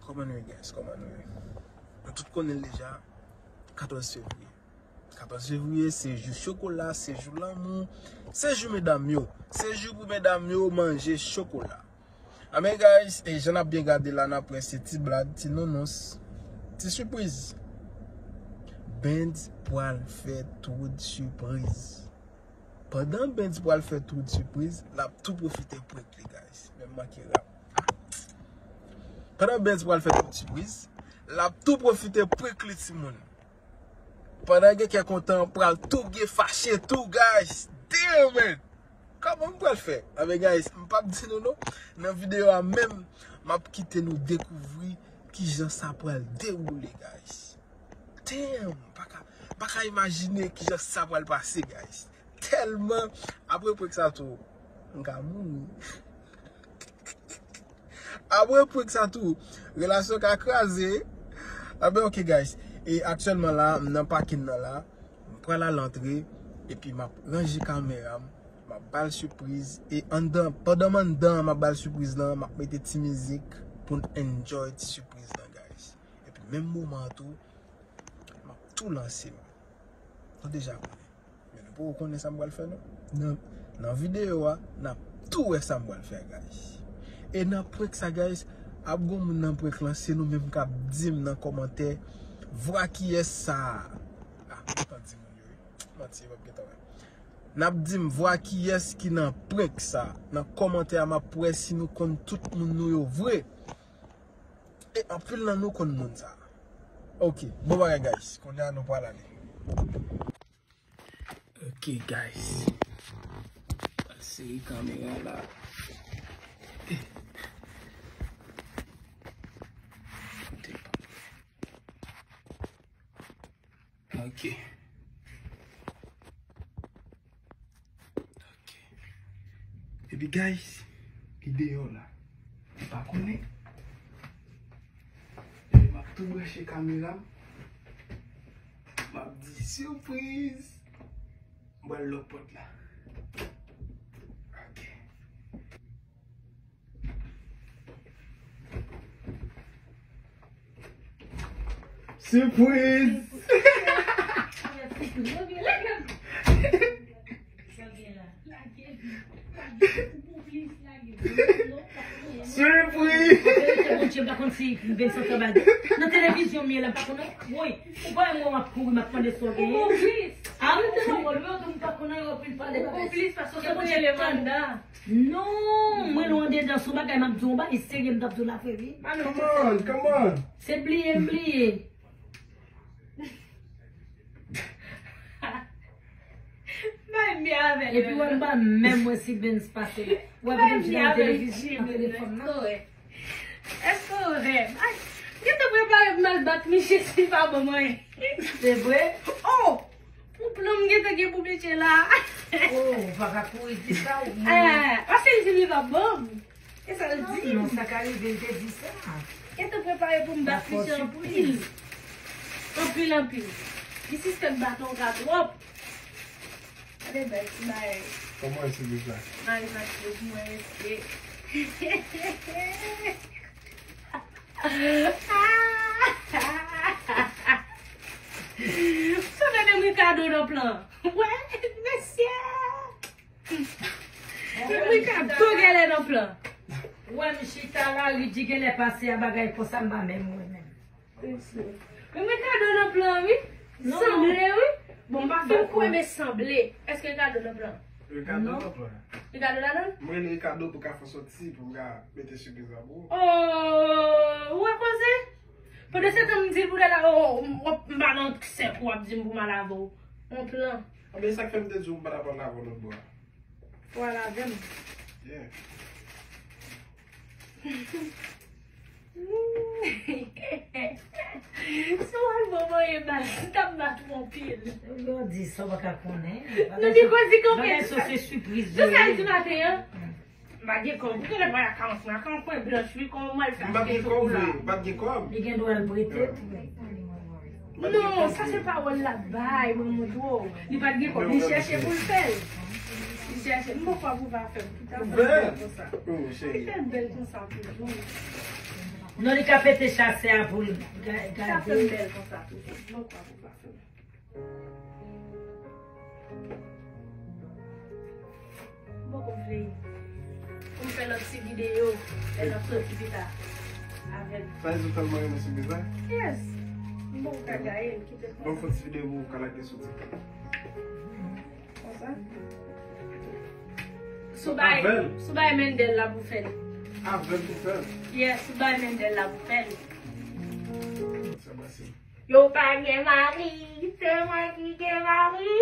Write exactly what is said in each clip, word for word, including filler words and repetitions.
Kòman nou ye, guys? Kòman nou ye? Nou tout konnen l deja. Katòz fevriye. Katòz fevriye, se jou chokola, se jou lanmou, se jou medam yo, se jou pou medam yo manje chokola. Anben, guys, e jan n ap byen gade la, n ap wè se ti blag, ti nounous, ti sipriz. Benz pral fè Troud sipriz. Pandan Benz pral fè Troud sipriz, l ap tou pwofite prank li, guys. Menm manke rap. Pandan Benz pral fè Troud sipriz, l ap tou pwofite prank li, timoun. Pandan gen kè kontan, pral tou gen fache tou, guys. Damn, man! Kòman m pral fè? Anben, guys, m p ap di nou non. Nan videyo a menm, m ap kite nou dekouvri kijan sa pral dewoule, guys. Damn! Pa ka, pa ka imajine kijan sa pral pase, guys. Tèlman, apre prank sa tou, m ka mouri. Apre prank sa tou, relasyon ka kraze. Anben, ok, guys. E aktyèlman la, m nan pakin nan la. M pral al antre. Epi m ap ranje kamera m. M ap ba l sipriz. E anndan, pandan m anndan, m ap ba l sipriz lan, m ap mete ti mizik pou n enjoy ti sipriz lan, guys. Epi menm moman an tou, m ap tou lanse m. Nou deja konnen. Men nou poko konnen sa m pral fè non. Nan, nan videyo a, n ap tou wè sa m pral fè, guys. E nan prank sa, guys, ap gon moun nan prank lan, se nou menm k ap di m nan kòmantè, vwa kiyès sa a. Ah, m ap di moun yo, wi. Manti, yo p ap gentan wè. N ap di m vwa kiyès ki nan prank sa. Nan kòmantè a, m ap wè si nou konn tout moun nou yo vre. E anpil nan nou konn moun sa. Ok, bon bagay, guys. Kounye a nou pral ale. Ok, guys. Pral sere kamera la. Ok. Ok. Epi, guys, ki deyò la? M pa konnen. Epi m ap tou branche kamera m. M ap di sipriz. M pral lòk pòt la. Ok. Sipriz! Sipriz! Nan televizyon m ye la, m pa konnen. Woy, ou pa wè mwen w ap kouri, m ap mande sa w genyen. Ah, m te nan wòl, men w pa konnen yo pil pale. Konplis, paske se Bondye ki tann. Non, mwen lwen andedan, se yon bagay m ap di w, yon bagay serye m t ap di w la, frè, wi. Come on, come on. Se bliye m bliye. Bay byen avè l. Epi wè m pa menm wè si Benz pase. Wè pou m chita nan televizyon, nan telefòn nan. Èske w wè m? Ay, m gentan prepare pou m al bat misye si l pa ban m anyen. Se vre? Oh! Yon plan m gentan gen pou misye la. Oh, ou pa ka kouri di sa, ou. Eh, paske l di li p ap ban m. E sa l di? Non, sa ka rive, l te di sa. Gentan prepare pou m bat misye anpil. Anpil, anpil. Li sispèk baton ka twòp. Gade bèl ti bagay. Kòman e sipriz la? Mari Matye pou mwen, mesye. Sa gade mwen kado nan plan. Wè, mesye. Mwen kado genlè nan plan. Wè m chita la, Ridji genlè pase a bagay konsa m pa menm wè menm. Men mwen kado nan plan wi. Sanble wi. Bon, m pa fè kwè men sanble. Èske kado nan plan? Li kado nan plan. Li kado ladan? Mwen li kado pou ka fè soti pou m ka mete sipriz la pou ou. Oh, ou wè koze? Pandan se tan m di l pou l al, oh, m pa nan sèk w ap di m pou m al avè w. On plan. Anben sa k fè m te di w m pa t ap al avè w lòt bò a. Fò al avè m. Yeah. Si w al ban mwen yon bal, m t ap bat ou anpil. Yo di sa w pa ka konnen. Nou di kozi kanpe. Bagay sa se sipriz. Jan sa l di maten an. M pa gen kòb. Ou genlè voye a karant mil, karant mil blanch wi, kòman m al fè achte chokola? M pa t gen kòb vre, m pa t gen kòb. Li gen dwa al prete tou. Non, sa se pawòl l ap bay, mwen montre w. Li pa t gen kòb, li chèche pou l fè l. Li chèche, m poko ap ouvè afè m. Tout afè m bèl konsa. Li fè l bèl konsa toujou. Non, li ka pete chasè a pou l ga- gade. Sa fè m bèl konsa toujou. Mwen kwè pou pa fè m. Bon, konplè. Pou m fè lòt ti videyo, lè n ap soti pita avè l. Sa e sou tèlman renmen sipriz la? Yes. Bon, ou ka gaye l, kite l. Bon, fè ti videyo pou ou ka lage sou TikTok. Konsa. Sou bay, avè l. Sou bay Mendel la pou fè l. Avè l pou fè l. Yes, sou bay Mendel la pou fè l. Sa pase. Yo pa gen mari, se mwen ki gen mari.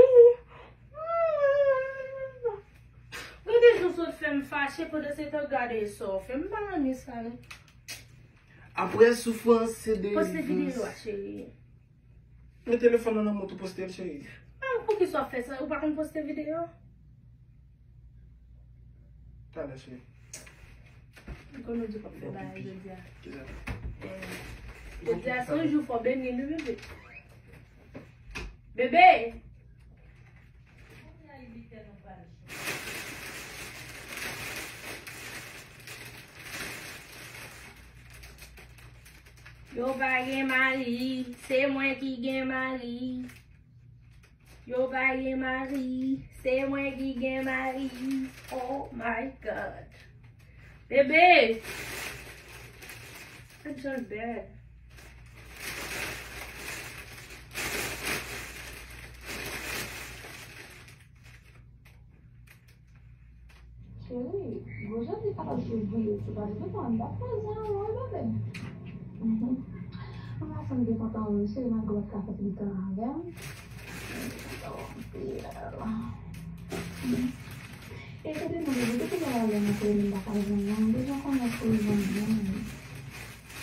Gade jan w sot fè m fache pandan se tan gade sa w fè m pa renmen sa non. Apre soufrans se delivrans. Poste videyo a cheri. Men telefòn nan nan men w tou poste l cheri. Ah, poukisa w ap fè sa? Ou pa konn poste videyo? Talè cheri. M konnen w di w p ap fè bagay jodi a. Jodi a se yon jou fò beni l wi bebe. Bebe! Yo pa gen mari, se mwen ki gen mari. Yo pa gen mari, se mwen ki gen mari. Oh my God. Bebe! That just bad. Cheri, gwo jodi kapab fevriye, se pa depi pou anndan prezan an, wi, bebe. Ann asanm te kontan, wi, cheri, malgre w pa t ka fè plis tan avè m. Mwen te kontan w anpil. E kote nou, bebe, depi lè w ale nan kote m pa ka jwenn ou, m bezwen konnen èske w jwenn byen.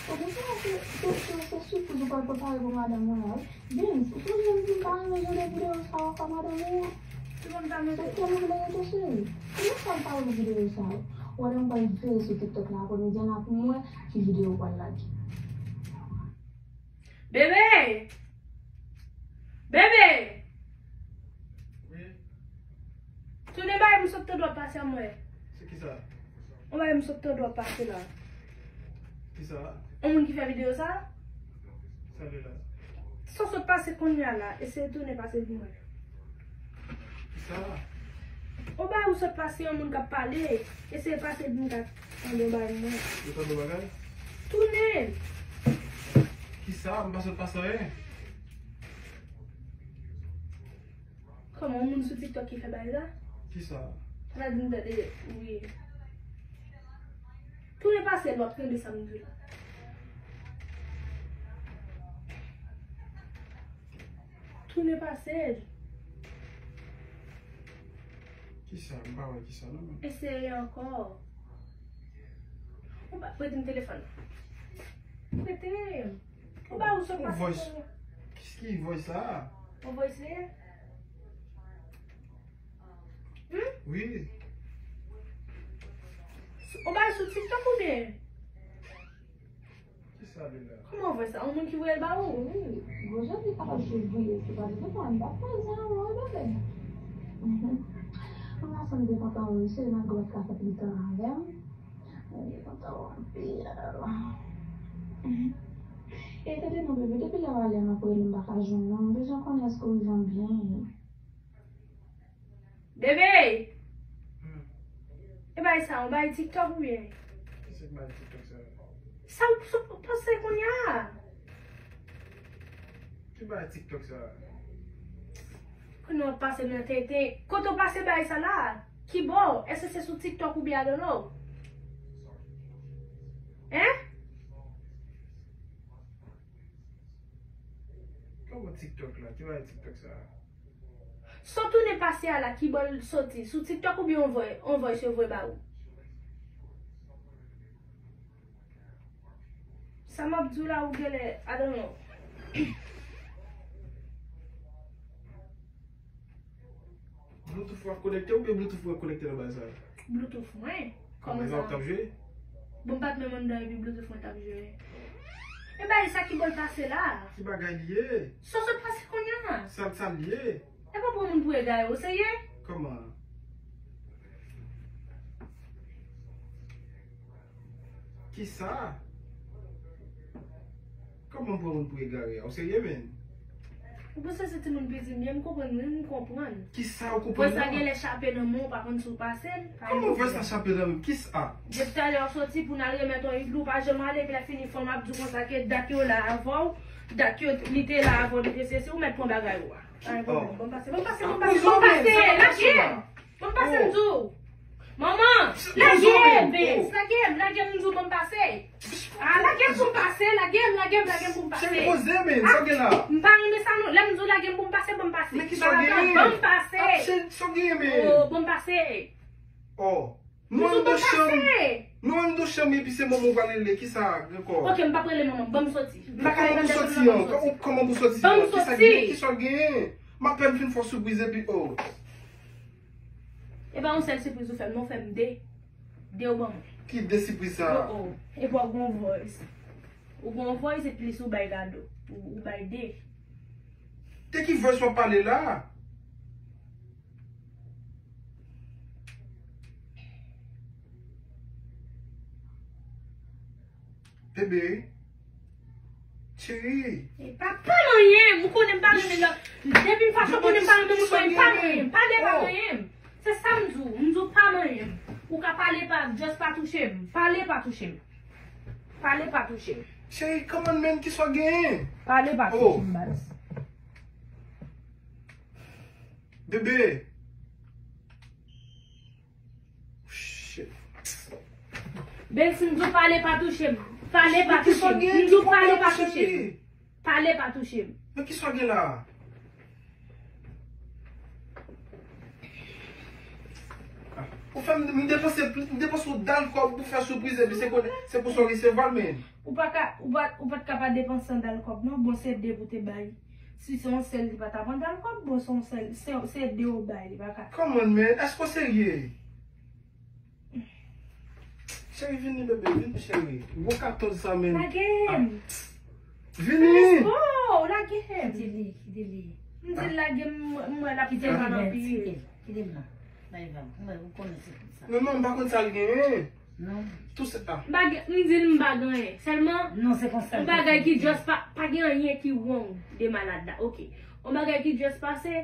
Ou bezwen se, se, se, se sipriz ou pral prepare pou madanm ou la, wi. Vince, ou sonje m di m pa renmen jan de videyo sa w ap fè madanm ou an? Ki moun sa mete? Se kè m vle rete cheri. Kòman sa m pa wè videyo sa yo? Ou wè lè m pral veye sou TikTok la aprèmidi an la pou m wè ki videyo ou pral lage. Bebe! Bebe! Wi. Tounen bay m sot tande w ap pase a mwen. Se kisa? Yon bagay m sot tande w ap pase la. Kisa? Yon moun ki fè videyo sa? Sa l ye la? Sa w sot pase kounye a la, eseye tounen pase pou mwen. Kisa? Yon bagay ou sot pase, yon moun k ap pale, eseye pase pou m ka tande yon bagay mwen. Ou tande yon bagay? Tounen! Kisa? M pa sot pase anyen. Kòman, yon moun sou TikTok ki fè bagay la? Kisa? Sa di m tande, wi. Tounen pase l, w ap tande sa m di la. Tounen pase l. Kisa? M pa wè kisa non, men. Eseye ankò. Ou pa prete m telefòn nan. Prete m. Ou pa ou sot pase voice. Kisa ki voice sa? Ou voice li ye? Hmm? Wi. Ou bay sou TikTok oubyen? Kisa li la? Kòman ou fè sa? Yon moun ki voye l ba ou? Wi, gwo jodi kapab fevriye, se pa depi pou anndan prezan an, wi, bebe. Ann asanm te kontan, wi, cheri, malgre w pa t ka fè plis tan avè m. Mwen te kontan w anpil. E tande non, bebe, depi lè w ale nan kote m pa ka jwenn ou, m bezwen konnen èske w jwenn byen. Bebe! Hmm. E bay sa, ou bay TikTok oubyen? Kisa k bay TikTok sa? Sa ou, sa ou panse kounye a? Ki bay TikTok sa? Kounye a w ap pase nan tenten. Kote w pase bay sa la? Ki bò? Èske se sou TikTok oubyen I don't know? Hein? Kòman TikTok la? Ki bay TikTok sa? Sa w tounen pase a la, ki bò l soti? Sou TikTok oubyen on voice, on voice yo voye ba ou? Sa m ap di w la, ou genlè, I don't know. Bluetooth ou ap konekte oubyen Bluetooth mwen konekte nan bay sa? Bluetooth mwen? Kòman sa? Kòman w t ap jwe? Bon, m pa t menm anndan epi Bluetooth mwen t ap jwe. E bay sa ki bò l pase la? Ki bagay li ye? Sa w sot pase kounye a? Sa, sa l ye? E pa pran moun pou egare, w serye? Kòman? Kisa? Kòman m pran moun pou egare a? Ou serye, menn? Ou panse se timoun piti m ye? M konprann, wi, m konprann. Kisa ou konprann la? Vòs la genlè chape nan men w, pa konn si w pase l. Kòman vòs la chape nan men m? Kisa? Depi talè w soti pou n al remèt yon igloo, ou pa janm ale, epi lè fini fanm ap di w konsa ke dat yo la avè w, dat yo, li te la avè w, li te sesi, ou mèt pran bagay ou a. Pa gen pwoblèm. Ban m pase, ban m pase, ban m pase, ban m pase, lage m! Ban m pase, m di w! Manman! Lage m, babes! Lage m, lage m, m di w ban m pase! Ah, lage m pou m pase, lage m, lage m, lage m pou m pase! Cheri, poze, men, sa w gen la? M pa renmen sa non, lè m di w lage m pou m pase, ban m pase! Men kisa w genyen? Ban m pase! Ah, cheri, sa w genyen, men? Oh, ban m pase! Oh. Nou ann nan chanm. Nou ann nan chanm epi se manman w pral rele. Kisa ankò? Ok, m p ap rele manman m. Ban m soti. M pa ka rele tèt mwen manman m soti. Kòman pou soti an? Kisa w genyen? Kisa w genyen? M apèn fin fè w sipriz epi o. E pa yon sèl sipriz ou fè m non, ou fè m de. De ou ban mwen. Ki de sipriz sa? O o. Epi w gon voice. Ou gon voice epi plis ou bay kado. Ou bay de. De ki voice w ap pale la? Bebe. Cheri. E pa pa manyen m, ou konnen m pa renmen lòt. Depi m fache ou konnen m pa renmen moun manyen, pa manyen m. Pale pa manyen m. Se sa m di w, m di w pa manyen m. Ou ka pale pa, just pa touche m. Pale pa touche m. Pale pa touche m. Cheri, come on man, kisa w genyen? Pale pa touche m, baz. Bebe. Shit. Bel, si m di w pale pa touche m. Pale pa touche m. M di w pale pa touche m. Pale pa touche m. Men kisa w gen la? Ou fè m, m depanse, m depanse yon dal kòb pou fè sipriz epi se kote, se pou sa w resevwa l, men. Ou pa ka, ou pa, ou pa t ka pa depanse yon dal kòb non, bon se de pou te bay. Si se yon sèl li pa ta pran dal kòb, bon se yon sèl, se, se de ou bay, li pa ka. Come on, man, èske w serye? Cheri, vini, bebe, vini, cheri. Gwo katòz sa, man. Lage m. Vini. Let's go, lage m. Kite li, kite li. M di l lage m, m wè l ap fè mal anpil. Kite l, kite l la. Bay vag, ou konnen se konsa. Non, non, m pa konn sa l genyen. Non. Tou se a. M pa gen, m di l m pa gen anyen. Sèlman, non, se konsa l te fè. Yon bagay ki just pa, pa gen anyen ki wrong de malad la. Ok. Yon bagay ki just pase,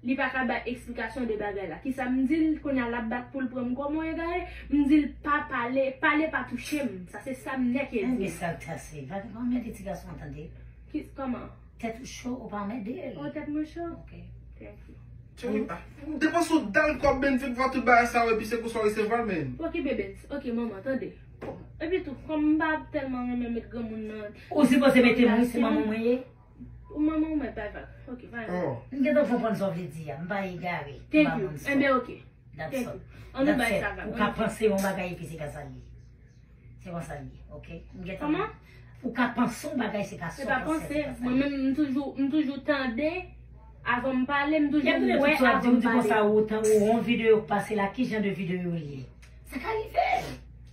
li pa ka bay eksplikasyon de bagay la. Kisa m di l, kounye a l ap bat pou l pran m kòman egare, m di l pa pale, pale pa touche m. Sa se sa m nèt ke l di. Enben sa k ase. Pa, pa anmède ti gason an tande. Ki, kòman? Tèt ou cho, ou pa anmède l. Oh, tèt mwen cho? Ok. Thank you. Cheri, ah, ou depanse yon dal kòb, men, fèk fè tout bagay sa yo, epi se konsa w resevwa l, men. Ok, bebe, ok, manman, tande. Epi tou, kòm m pa tèlman renmen met granmoun nan. Ou sipoze mete mwen, se manman mwen ye. Ou manman ou mèt bay vag. Ok, bay vag. Oh. M gentan konprann sa w vle di a. M pa egare. Thank you. Enben, ok. Thank you. Ann nou bay sa vag. Ou ka panse yon bagay epi se ka sa l ye. Se konsa l ye, ok? M gentan. Kòman? Ou ka panse yon bagay, se pa sa w panse. Se pa panse. Mwen menm, m toujou, m toujou tande. Avan m pale, m toujou wè avan m pale. Ou di konsa, ou, ou yon videyo k pase la, ki jan de videyo l ye? Sa ka rive.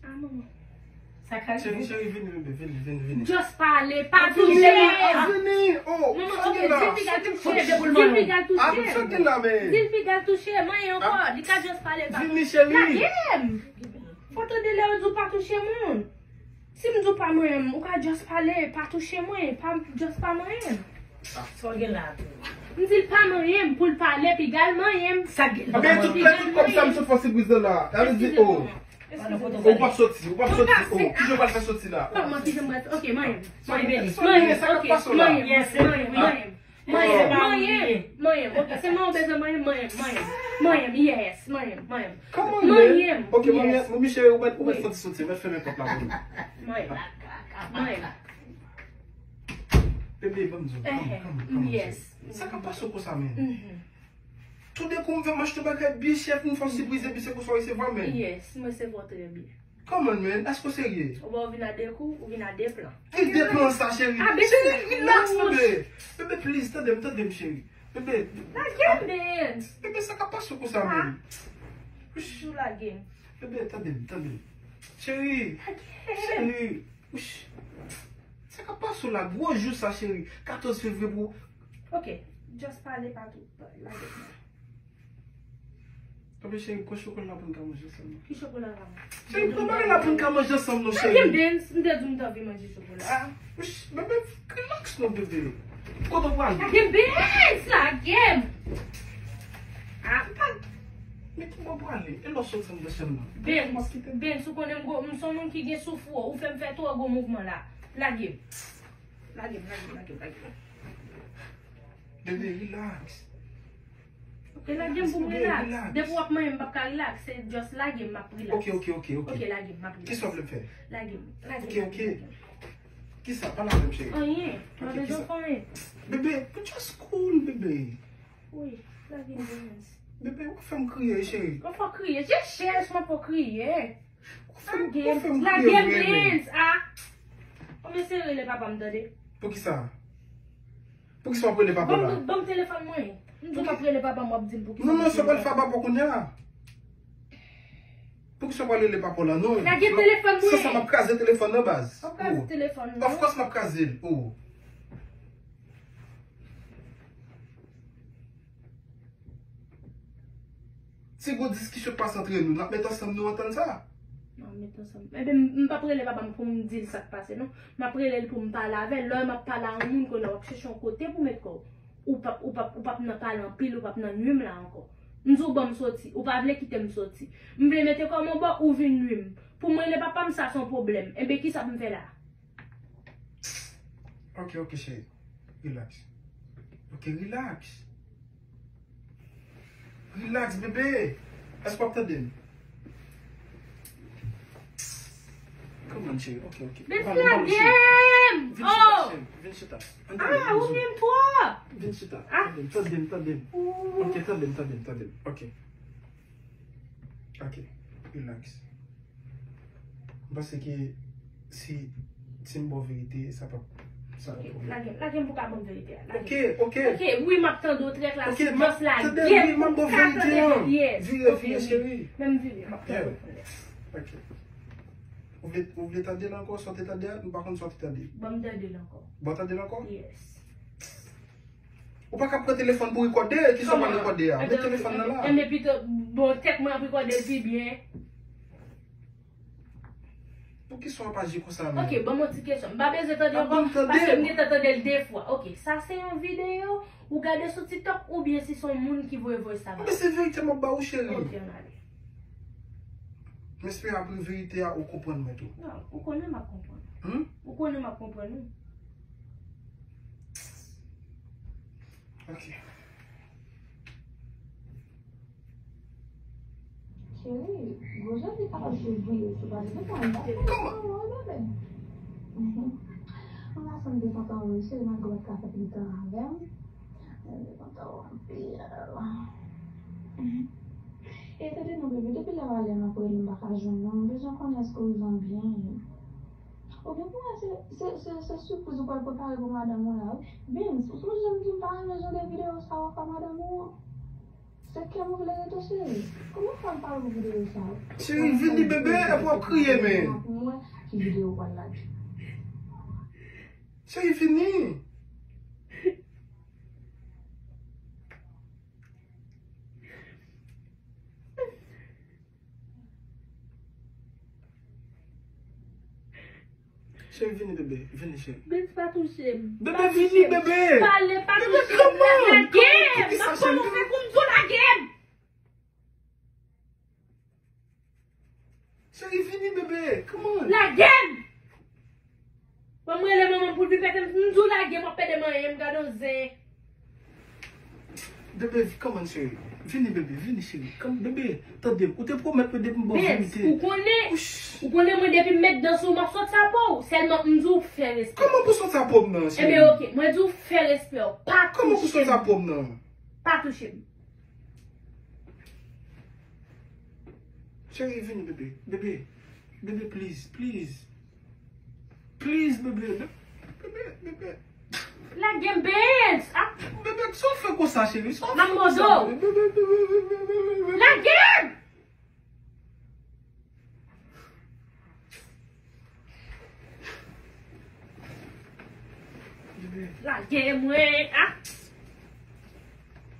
Ah, manman. Sa ka rive. Cheri, cheri, vini, bebe, vini, vini, vini. Just pale, pa touche. Vini, oh, manman, ok, di l piga l touche. Di l piga l touche. Di l piga l touche, manyen ankò, li ka just pale, pa. Vini, cheri. Lage m. Fò tande lè yo di w pa touche moun. Si m di w pa manyen m, ou ka just pale, pa touche mwen, pa, just pa manyen m. Sa w gen la tou? M di l pa manyen m pou l pale, piga l manyen m. Sa gen la. Men tout, men tout kòb sa m sot fè sipriz nan la. Sa vle di, oh. Ou p ap soti, ou p ap soti, oh. Kijan w pral fè soti la? Kòman, kijan m pral, ok, manyen m. Manyen m, ok, manyen m, manyen m, manyen m. Manyen m, manyen m, manyen m. Ok, se manyen w bezwen manyen m, manyen m, manyen m. Manyen m, yes, manyen m, manyen m. Come on, man. Manyen m, yes. Ok, manyen m, manyen m, cheri, ou mèt, ou mèt fè ti soti, ou mèt fèmen pòt la pou nou. Manyen m, manyen m. Bebe, ban m di w, come on, come on, come on, yes, cheri. Sa k ap pase w konsa, man? Toudenkou m fè m achte bagay byen chè pou m fè w sipriz epi se konsa w resevwa, man. Yes, m resevwa w trè byen. Come on, man, èske w serye? Ou wè w vin a de kou, ou vin a de plan. Ki de plan sa, cheri? Cheri, relax, bebe. Bebe, please, tande m, tande m, cheri. Bebe. Lage m, bebe. Bebe, sa k ap pase w konsa, man? Toujou lage m. Bebe, tande m, tande m. Cheri. Lage m. Cheri. Wouch. Sa k ap pase w la? Gwo jou sa, cheri. Katòz fevriye pou. Ok, just pale pa tou. Lage m. Tanpri cheri, pran chokola pou n ka manje ansanm non. Ki chokola la? Cheri, pran bagay la pou n ka manje ansanm non, cheri. Lage m, Bens, m te di w m t anvi manje chokola. Bebe, relax non, bebe. Kote w prale? Lage m, Bens, lage m. Ah, m pa... Men ki bò w prale? E lè w soti anba chanm nan? Bens, Bens, ou konnen m gwo, m se yon moun ki gen soufri, ou fè m fè twò gwo mouvman la. Lage m. Lage m, lage m, lage m, lage m. Bebe, relax. Ok, lage m pou m relax. Depi w ap manyen m p ap ka relax. Se just lage m, m ap relax. Ok, ok, ok, ok. Ok, lage m, m ap relax. Kisa w vle m fè? Lage m, lage m, lage m, lage m. Ok, ok. Kisa? Pale avè m, cheri. Anyen. Ok, mwen bezwen fè anyen. Bebe, just cool, bebe. Wi, lage m, Bens. Bebe, w ap fè m kriye, cheri. Mwen fè w kriye. Je chèch, mwen fè w kriye. Lage m, lage m, Bens. Ah. Konbyen se rele papa m tande? Poukisa? Poukisa w ap rele papa w la? Ban m telefòn mwen. M di w m ap rele papa m, w ap di m poukisa. Non, non, sa w pral fè a papa w kounye a. Poukisa w pral rele papa w la? Non. Lage telefòn mwen. San sa m ap kraze telefòn nan, baz. W ap kraze telefòn nan? Of course m ap kraze l. Oh. Si gon diskisyon k pase antre nou, n ap met ansanm nou antann sa. N ap met ansanm. Ebyen, m, m p ap rele papa m pou m di l sa k pase, non. M ap rele l pou m pale avè l. Lè m ap pale a yon moun, kounye a w ap chèche yon kote pou met kò w. Ou p ap, ou p ap, ou p ap nan pale anpil, ou p ap nan nwi m la ankò. M di w ban m soti, ou pa vle kite m soti. M vle mete kò m anbò, ou vin nwi m. Pou m rele papa m, sa se yon pwoblèm. Ebyen, kisa pou m fè la? Ok, ok, cheri. Relax. Ok, relax. Relax, bebe. Èske w ap tande m? Come on, cheri. Ok, ok. Bebe, lage m! Vin chita, cheri. Vin chita. Ah, ou nwi m twòp! Vin chita. Tande m, tande m, tande m. Ok, tande m, tande m, tande m. Ok. Ok. Relax. M panse ke si, si m ba w verite, sa p ap, sa p ap pwoblèm. Lage m, lage m pou w ka ban m verite a. Lage m. Ok, ok. Ok, wi, m ap tande w trè klasik. Ok, m ap tande, wi, m ap ba w verite a. Vire, vire, cheri. Men m vire, m ap tande w kounye a. Ok. Ou vle, ou vle tande l ankò, sa w te tande a? M pa konn sa w te tande. Ban m tande l ankò. Ban w tande l ankò? Yes. Ou pa ka pran telefòn pou rekòde, kisa w pral rekòde a? Met telefòn nan la. Enben, pito, bon, tèt mwen ap rekòde l pi byen. Poukisa w ap aji konsa menm? Ok, ban m yon ti kesyon. M pa bezwen tande ankò, paske m gentan tande l de fwa. Ok, sa se yon videyo ou gade sou TikTok oubyen si se yon moun ki voye voice sa ba ou? Ebyen, se verite m ap ba ou, cheri. Ok, ann ale. M espere apre verite a, ou konprann mwen tou. Non, ou konnen m ap konprann. Hmm? Ou konnen m ap konprann ou. Ok. Cheri, gwo jodi kapab te vire sou pale de mwen. Kòman? Mwen pa sanm te kontan wè w, cheri, malgre w pa t ka fè plis tan avè m. Mwen te kontan wè w anpil. E tande non, bebe, depi lè w ale m ap rele, m pa ka jwenn ou. M bezwen konnen èske w rive an byen. Oubyen pou mwen, se, se, se, se sipriz ou pral prepare pou madanm ou la, wi. Bens, ou sonje m di m pa renmen jan de videyo sa w ap fè madanm ou an? Se kè m ou vle rete, cheri. Kòman w fè m pale pou videyo sa a? Cheri, vini, bebe, epi w ap kriye, men. Pou mwen, ki videyo w pral lage? Cheri, vini. Cheri, vini, bebe. Vini, cheri. Bebe, pa touche m. Bebe, vini, bebe. Pale, pa touche m. Lage m. M ap pran yon fè kou m di w lage m. Cheri, vini, bebe. Come on. Lage m. Ban m rele manman m pou l vin pete m. M di w lage m, w ap pede manyen m, gade yon zen. Bebe, come on, cheri. Vini, bebe, vini, cheri. Come, bebe, tande m. Ou te pwomèt mwen depi m ba w verite. Ou konnen, ou konnen mwen depi m met dan sou ou, m ap sòti a po w. Sèlman m di w fè respè. Kòman pou sòti a po m nan, cheri? Ebyen, ok, mwen di w fè respè w. Pa touche m. Kòman pou sòti a po m nan? Pa touche m. Cheri, vini, bebe. Bebe. Bebe, please, please. Please, bebe. Bebe, bebe. Lage m, Bens! Ah! Bebe, sa w fè konsa, cheri? Sa w fè konsa? M ap mòde w. Bebe, bebe, bebe, bebe, bebe. Lage m! Lage mwen, ah!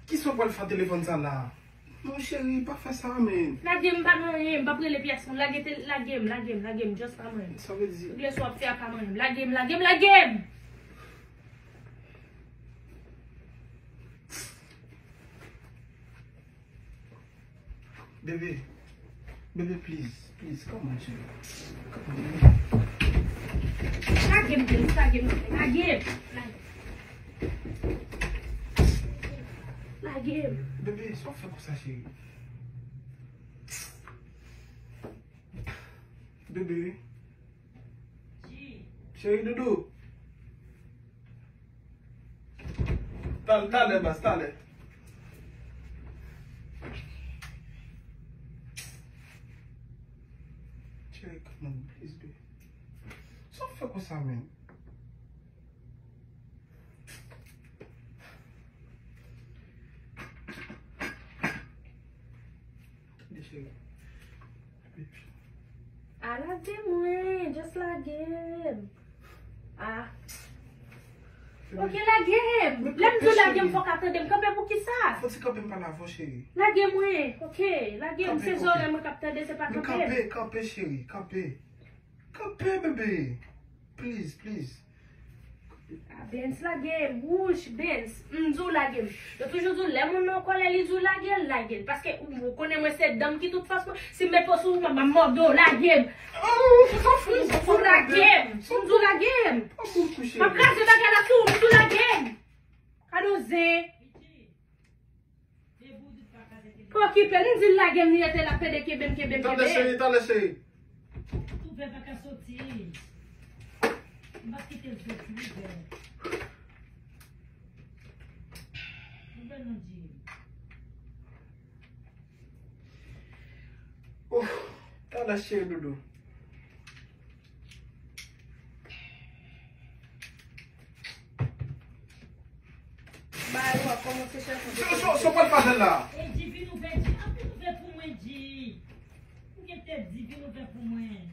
Kisa w pral fè ak telefòn sa la? Non, cheri, pa fè sa, men. Lage m, pa manyen, m p ap rele pyès moun. Lage tel, lage m, lage m, lage m, just pa manyen. Sa vle di. Tout lè sa w ap fè a pa manyen. Lage m, lage m, lage m! Bebe, bebe, please, please, come on, cheri. Come on, bebe. Lage m, James, lage m, lage m, lage m. Lage m. Bebe, sa w fè konsa, cheri? Bebe. Cheri doudou. Tal-, talè, baz, talè. Cheri, come on, please, baby. Sa w fè konsa, men? Tande, cheri. A, lage mwen, just lage m. A. Ok, lage m. Lè m di w lage m, fòk a tande m. Kanpe pou ki sa? Fò ti kanpe m pale avè w, cheri. Lage mwen. Ok, lage m. Se zòrèy mwen k ap tande, se pa kanpe m. Kanpe, kanpe, cheri, kanpe. Kanpe, bebe. Please, please. A, Bens, lage m. Wouch, Bens. M di w lage m. Yo toujou di w lè moun nan an kòlè, li di w lage l, lage l. Paske ou, ou konnen mwen se danm ki tout fòs mwen. Si m met pò sou ou, m ap mòde w, lage m. Ou lage m. M di w lage m. M ap kraze bagay la sou ou, m di w lage m. Gade yon zen. Pa okipe l, m di l lage m, li rete la pede kenbe m, kenbe m, kenbe m. Talè, cheri, talè, cheri. Ouvè pa ka soti. M p ap kite l soti, ouvè. Ouvè non, Jim. Ouf, talè, cheri doudou. Ba yo ap kòmanse chèche. Sa, sa, sa w pral fè avè l la? E Di, vin ouvè, Di. An, vin ouvè pou mwen, Di. Ou gen tèt, Di, vin ouvè pou mwen.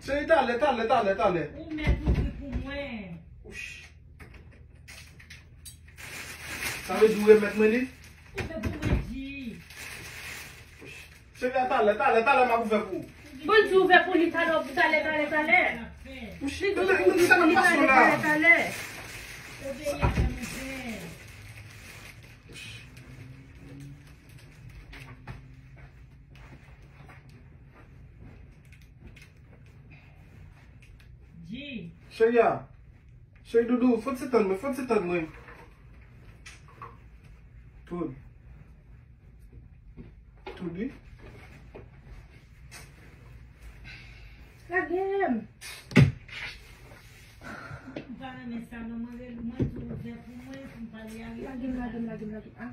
Cheri, talè, talè, talè, talè. Ou mèt ouvri pou mwen. Ouch. Sa vle di ou remèt mwen li? Ouvè pou mwen, Di. Ouch. Cheri a, talè, talè, talè, m ap ouvè pou ou. Bon, di ouvè pou li talè, talè, talè, talè. Li di ouvè pou li, talè, talè, talè. Cheri a. Cheri doudou, fò ti tann mwen, fò ti tann mwen. Tout. Tout wi. Lage m. M pa renmen sa non, mwen rele, mwen di w ouvè pou mwen, pou m pale avè w. Lage m, lage m, lage m, lage m. A.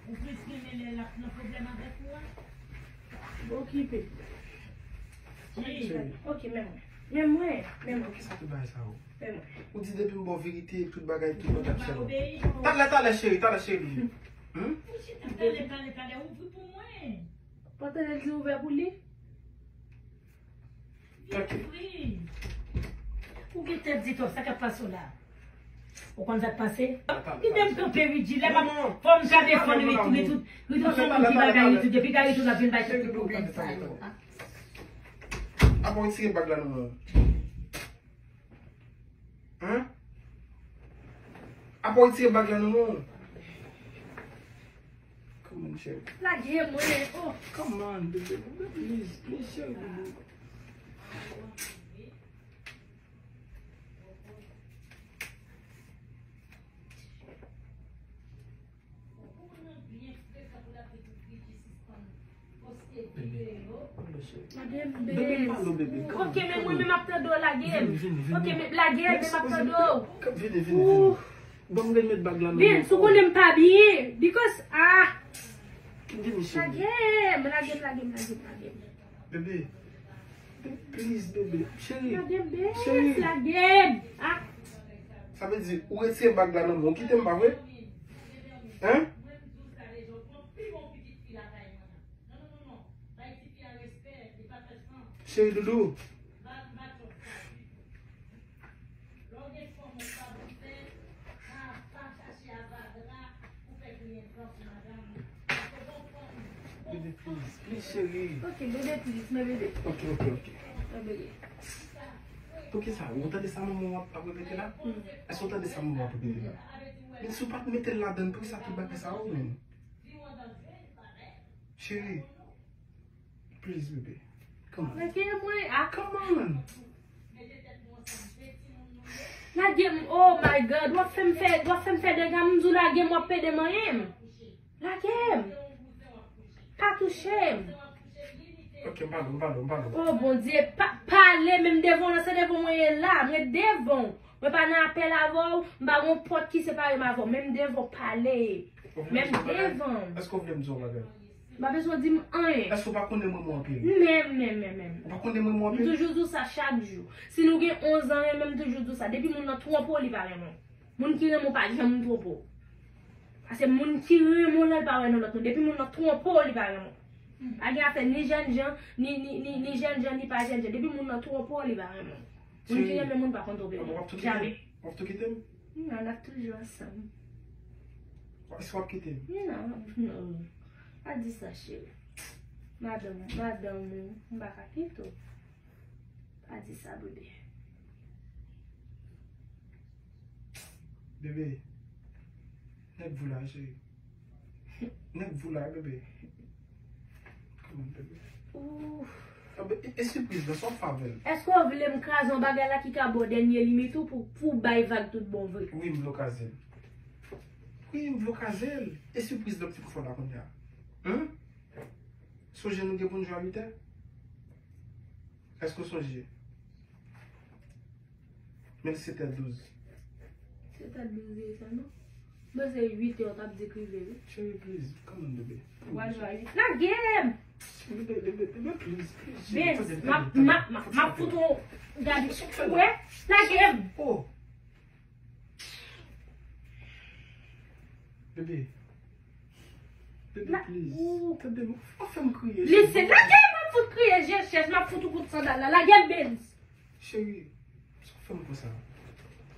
Ou plis renmen lè l ap nan pwoblèm avèk ou a. Okipe. Cheri. Ok, men mwen. Men mwen, men mwen. Kisa ki bay sa ou? Men mwen. Ou di depi m ba w verite, tout bagay, tout bagay ap fè bon. Talè, talè, cheri, talè, cheri. Ou chita talè, talè, talè, ouvri pou mwen. Pandan l di ouvè pou li. Vin ouvri. Ou gen tèt di twòp, sa k ap pase w la? Ou konn sa k pase? Kite m kanpe wi, Di. Lè m ap fò m ka defann wi, wi, wi, tout moun ki bagay wi, tout depi gari tou la vin bay tout moun sa yo. Apa w retire bag la nan men w? Hein? Apa w retire bag la nan men w? Come on, cheri. Lage mwen, oh. Come on, baby. Please, please, cheri, baby. Bebe, bebe, pa lo, bebe. Ok, men mwen menm ap tande w, lage m. Vini, vini, vini. Ok, men lage m, men m ap tande w. Vini, vini, vini. Ban m remet bag la nan men w. Vin, si w konnen m pa byen. Because, ah. Vini, cheri. Lage m, lage m, lage m, lage m, lage m. Bebe. Please, bebe. Cheri. Lage m, bebe. Cheri. Lage m. Ah. Sa vle di, ou retire bag la nan men w, ou kite m, pa vre? Hein? Cheri doudou. Bebe, please, please, cheri. Ok, bebe, please, men bebe. Ok, ok, ok. Men bebe. Poukisa? Ou tande sa manman w ap, ap repete la? Hmm. Èske ou tande sa manman w ap repete la? Men si w pa t mete l ladann, poukisa tout bagay sa yo, menm? Cheri, please, bebe. Come on. Lage mwen, ah. Come on. Lage m, oh my God, w ap fè m fè, w ap fè m fè dega, m di w lage m, w ap pede manyen m. Lage m. Pa touche m. Ok, m pale w, m pale w, m pale w. Oh Bondye, pa, pale, menm devan w lan, se devan mwen ye la, mwen devan w. Mwen pa nan apèl avè w, m pa gon pòt ki separe m avè w, menm devan w pale. Menm devan m. Èske w vle m di w yon bagay? M pa bezwen di m anyen. Èske w pa konnen m renmen w anpil? Menm, menm, menm, menm. Ou pa konnen m renmen w anpil? M toujou di w sa chak jou. Si nou gen onz an, menm m toujou di w sa. Depi moun nan twonpe w, li pa renmen w. Moun ki renmen w pa janm twonpe w. Paske moun ki renmen w la, li pa wè nan lòt moun. Depi moun nan twonpe w, li pa renmen w. Pa gen afè ni jènjan, ni, ni, ni, ni jènjan, ni pa jènjan. Depi moun nan twonpe w, li pa renmen w. Moun ki renmen moun pa konn twonpe moun. Jamè. W ap tou kite m? Non, n ap toujou ansanm. Èske w ap kite m? Non, non. Pa di sa, cheri. Madanm, madanm ou, m pa ka kite w. Pa di sa, bebe. Bebe, nèg vou la, cheri. Nèg vou la, bebe. Come on, bebe. Ouf. Ah, be-, e, e sipriz la, sa w fè avè l? Èske w vle m kraze yon bagay la ki ka ba w dènye limit ou pou, pou w bay vag tout bon vre? Wi, m vle w kraze l. Wi, m vle w kraze l. E sipriz la w ap fè la kounye a? Hen? Sonje nou gen pou n jwe a uit è? Èske w sonje? Men sèt è douz. Sèt è douz ye sa non? Mwen se uit è w t ap di k rive wi. Cheri, please, come on, bebe. W al jwe a uit. Lage m! Bebe, bebe, bebe, please, please, cheri, tande, tande, tande. M ap, m ap, m ap, m ap fout ou gade. Ou wè? Lage m! Oh! Bebe. Bebe, please. Tande m, w ap fè m kriye. Listen, lage m, m ap fout kriye, je chèch, m ap fout ou kout sandal la. Lage m, Benz. Cheri, sa w fè m konsa?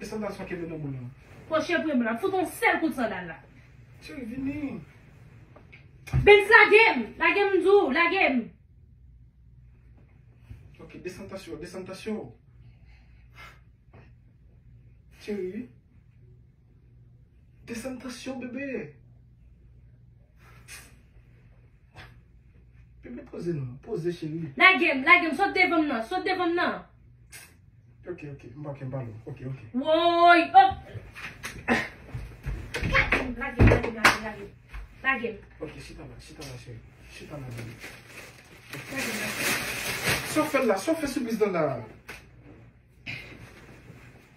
E sandal sa w kenbe nan men w lan? Pwoche pran m la, m fout ou yon sèl kout sandal la. Cheri, vini. Benz, lage m, lage m, m di w, lage m. Ok, desann tansyon, desann tansyon. Cheri. Desann tansyon, bebe. Bebe, poze non. Poze, cheri. Lage m, lage m. Sot devan m nan. Sot devan m nan. Ok, ok. M pa, ok, m pa lou. Ok, ok. Woy, oh. Lage m, lage m, lage m, lage m, lage m. Lage m. Ok, chita la, chita la, cheri. Chita la, bebe. Lage m, lage m. Sa w fè la? Sa w fè sipriz lan la?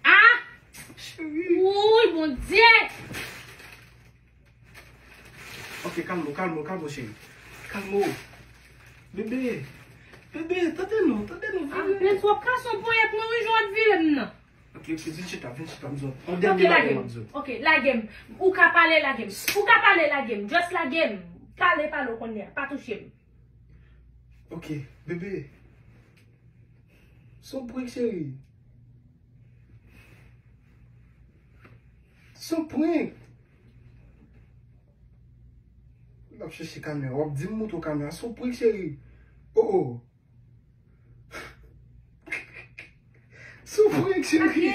Ah! Cheri. Woy, Bondye! Ok, kalme w, kalme w, kalme w, cheri. Kalme w. Bebe. Bebe, tande non, tande non, vini. Ah, Benz, w ap kase yon ponyèt mwen, wi, jan w ap vire m nan. Ok, ok, vin chita, vin chita, m di w. Yon dènye bagay m ap di w. Ok, lage m. Ou ka pale, lage m. Ou ka pale, lage m. Just lage m. Pale, pale, w konnen. Pa touche m. Ok, bebe. Se yon prank, cheri. Se yon prank. L ap chèche kamera. W ap di m montre w kamera. Se yon prank, cheri. Oh, oh. Se yon prank, cheri.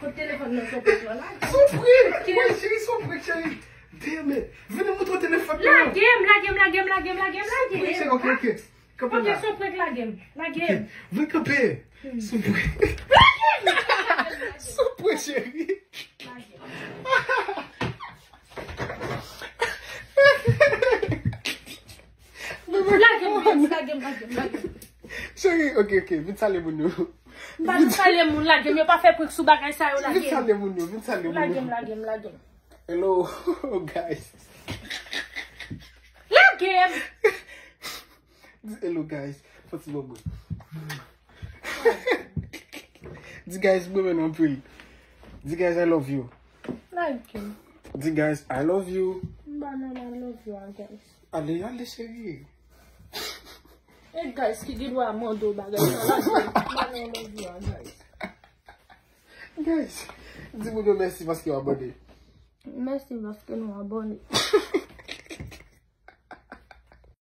Kote telefòn nan, se yon prank la, la. Se yon prank. Wi, cheri, se yon prank, cheri. Damn it. Vini montre w telefòn nan. Lage m, lage m, lage m, lage m, lage m, lage m. Se yon prank, cheri, ok, ok. Kanpe la. Ok, se yon prank, lage m. Lage m. Ok, vin kanpe. Hmm. Se yon prank. Se yon prank, cheri. Lage m. Lage m, lage m, lage m, lage m. Cheri, ok, ok, vin salye moun yo. M pa vin salye moun, lage m. Yo pa fè prank sou bagay sa yo, lage m. Vin salye moun yo, vin salye moun yo. Lage m, lage m, lage m. Hello, guys. Lage m. Di hello, guys. Fò ti bobo. Di guys, mwen menm anpil. Di guys, I love you. Lage m. Di guys, I love you. M ba nan I love you a guys. Ale, ale, cheri. E guys ki gen dwa mande w bagay sa la. M ba nan I love you a guys. Guys, di moun yo mèsi paske yo abòne. Mèsi paske nou abòne.